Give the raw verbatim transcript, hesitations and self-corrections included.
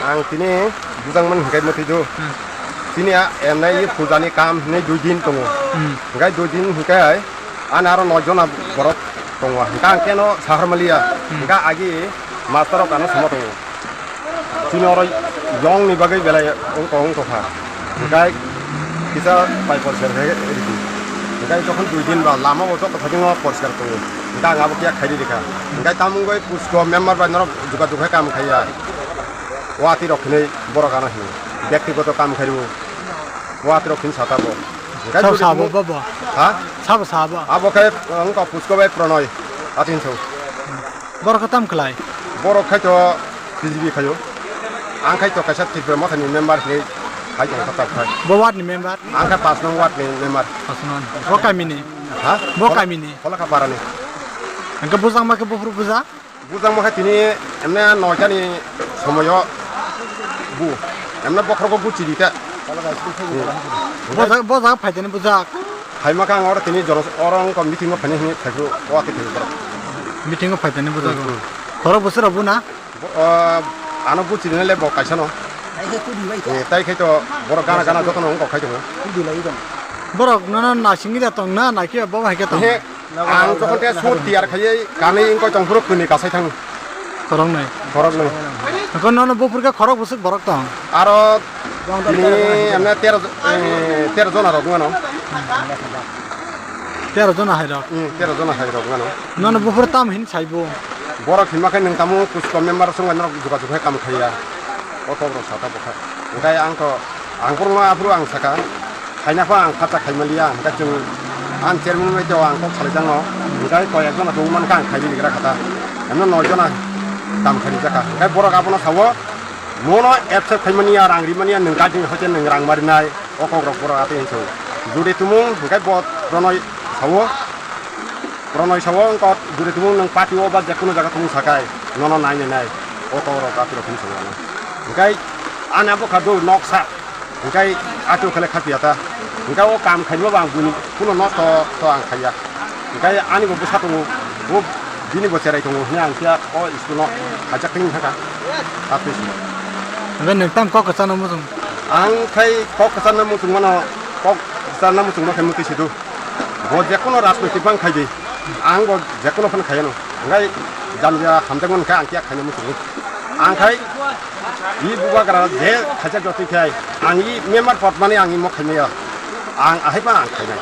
Ang tini bujang man hingkai mwtwi do. Hmm. Tini a, emnai i puja ni kam hinwi dui din tongo. Hmm. Hingkai dui din hingkai ani aro noi jona borok tongo. Hingka ang keno sahar maliya. Hmm. Hingka agi master rok ano samo tongo. Tini oro yong ni bagwi belai wngkha, wngkha. Hingkai kisa pai porser khe ridi. Hingkai jokhon dui din ba lama o joto thajingo porser tongo. Hingka ang abo kiya khairi rikha. Hingkai tamung bai pusko member bai norok juga juga kam khaiya. Watwi rok hinwi borok ano hino. Byaktigoto kam khairwo. Watwi rok hin sata bo. Hingkai sabo jodi sabo mo-, babo. Ha? Sabo sabo. Abo khe, uh, wngkha pusko bai Pranoi. Atin so. Borok khe tam khlai? Borok khai to B J P khayo. Ang khai to kaisa Tripura Mothani member hinwi khai tong kha khai. Bo ward ni member? Ang khai pas nong ward ni member. Pas nong. Bo kami ni? Ha? Bo kami ni? Phola-, Pholakha para ni. Ang khe bujang ma khe buphuru buja? Bujang ma khe tini emne noita ni somoyo bu. Emne bokhorogo bu chiri ta. Hmm. Bojak, bojak phaitani bujak. Phaima khe ang oro tini jono, oro wngkha meeting o phaini hinwi phaikhu, o ake phaikhu borok. Meeting o phaitani bujak. Hmm, hmm. Khorok bwswk rok bu na? Bo, ah, ano bu chini le bo kaisa no. Kaisa tudi bai ta. Eh, tai khai to borok gana gana jotono wngkha khai tongo. Tudi lai tong. Borok nono nasingwi da tong na, naikhe bo hai khe tong. He, ang jokhon te sur tiyar khaiwi kanwi wngkha tong phuru kwnwi kasai thang. Khoroknwi. Khoroknwi. Hwnkhe nono buphuru khe khorok bwswk borok tong? Aro tini emne tero, eh, tero jona rok wngmano. Tero jona hai rok? Hmm, tero jona hai rok wngmano. Nono buphuru tamo hin saibo? Borok hinma khe nwng tamo kusto member swngbai norok jogajog khe kam khaiya. O kokrok sata bwkha. Hwnkhe ang to, ang borokno aphuru ang saka. Khaina pha ang khacha khai manliya, hwnkhe chwng ang chairman bai teo ang kok salai jangno, hwnkhe koi ek jona tongwi mankha ang khaini nigra kha ta. Emno noi jona kam khaini jakha. Hwnkhe borok abono sao, mono accept khai mani ya, rang ri mani ya, nwng guardian hoite nwng rang marinai, o kok rok borok atwi hinwi sao. Jodi tumung hwnkhe bo Pranoi sao, Pranoi sao wngkha jodi tumung nwng party o ba jekunu jaga tumung sakai, nono nai nai nai, o kok rok atwi rok hinwi sao ano. Hwnkhe ani abo kha do noksa. Hingkai achu khe le kha piya ta. Hingkai o kam khaima bo ang buini kuno nosto to ang khaiya. Hingkai ani bo bwsa tongo, bo bini bo cherai tongo hwnwi ang phiya o school no khaijak twi thangkha. Atwi se. Hingkai nwng tamo kok kwchangno muchung? Ang khai kok kwchangno muchung mano, kok kwchangno muchung ma khai mutwi sidu. Bo jekhuno rajnoitik bang khai di, ang bo jekhuno phano khaiya no. Hingkai jamja hamjakmani khe ang kiya khaina muchungo. Ang khai i bubagra je khaijak jotwi khai ang i member pod mani ang i mok khaimaya. Ang ahai phano ang khainai.